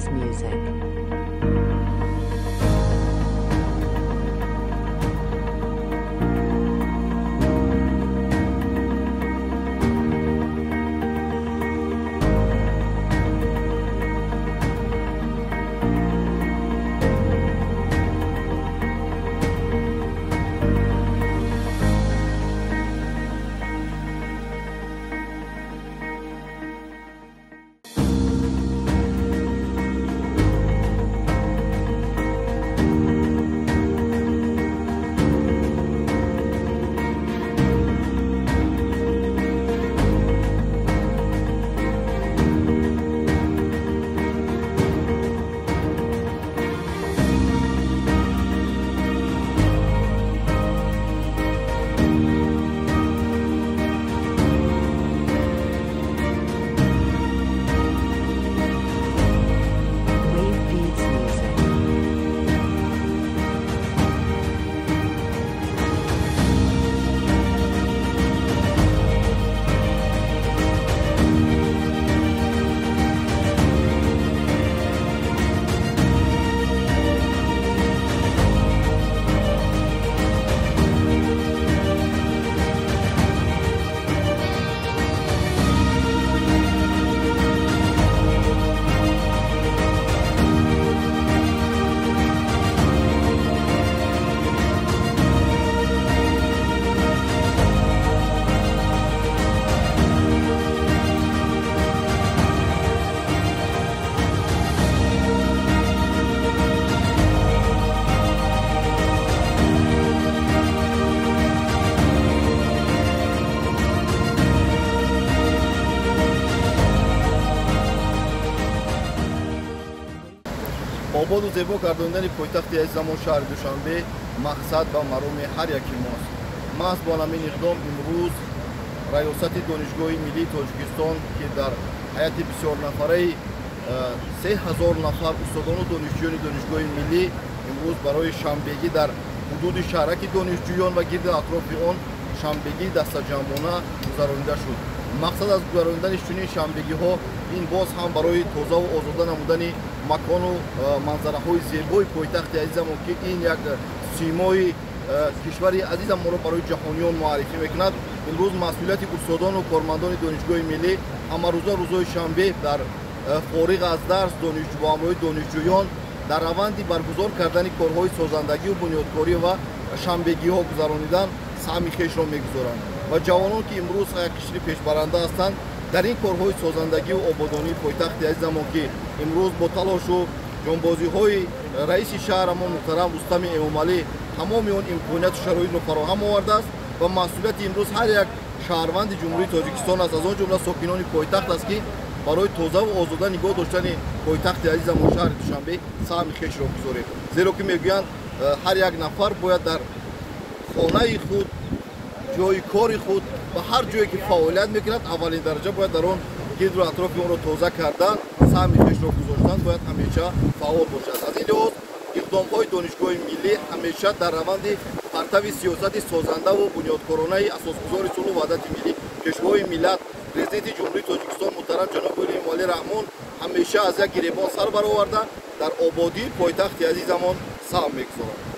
Beats Music. Wave Beats Music. Ободу зебо гардондани пойтахти азизамон шаҳри Душанбе мақсад ва мароми ҳар яки мост. Маҳз бо ҳамин иқдом имрӯз раёсати Донишгоҳи миллии Тоҷикистон, ки дар ҳайати бисёрнафараи 3000 нафар устодону донишҷӯёни Донишгоҳи миллӣ имрӯз барои шанбегӣ дар ҳудуди шаҳраки донишҷӯён ва гирди атрофи он шанбегии дастаҷамъона гузаронида шуд. Мақсад аз гузаронидани чунин шанбегиҳо ин боз ҳам барои тозаву озода намудани макону манзараҳои зебои пойтахти азизамон, ки ин як симои кишвари азизамонро барои ҷаҳониён муаррифӣ мекунад. Имрӯз масъулияти устодону кормандони Донишгоҳи миллӣ ҳамарӯза рӯзҳои шанбе дар фориғ аз дарс бо ҳамроҳи донишҷӯён дар раванди баргузор кардани корҳои созандагию бунёдкорӣ ва шанбегиҳо гузаронидан саҳми хешро мегузоранд ва ҷавонон, ки имрӯз як қишри пешбаранда ҳастанд дар ин корҳои созандагию ободонии пойтахти азизамон, ки имрӯз бо талошу ҷонбозиҳои раиси шаҳрамон муҳтарам Рустами Эмомалӣ тамоми он имконияту шароитро фароҳам овардааст ва масъулияти имрӯз ҳар як шаҳрванди Ҷумҳурии Тоҷикистон аст, аз он ҷумла сокинони пойтахт аст, ки барои тозаву озода нигоҳ доштани пойтахти азизамон шаҳри Душанбе саҳми хешро гузорем. Зеро ки мегӯянд, ҳар як нафар бояд дар хонаи худ, ҷои кори худ ва ҳар ҷое ки фаъолият мекунад, аввалин дараҷа бояд дар он гирду атрофи онро тоза кардан, саҳми хешро гузоштан, бояд ҳамеша фаъол бошад. Аз ин лиҳоз иқдомҳои Донишгоҳи миллӣ ҳамеша дар раванди партави сиёсати созандаву бунёдкоронаи асосгузори сулҳу ваҳдати миллӣ, Пешвои миллат, Президенти Ҷумҳурии Тоҷикистон муҳтарам ҷаноби олӣ Эмомалӣ Раҳмон ҳамеша аз як гиребон сар бароварда дар ободии пойтахти азизамон саҳм мегузоранд.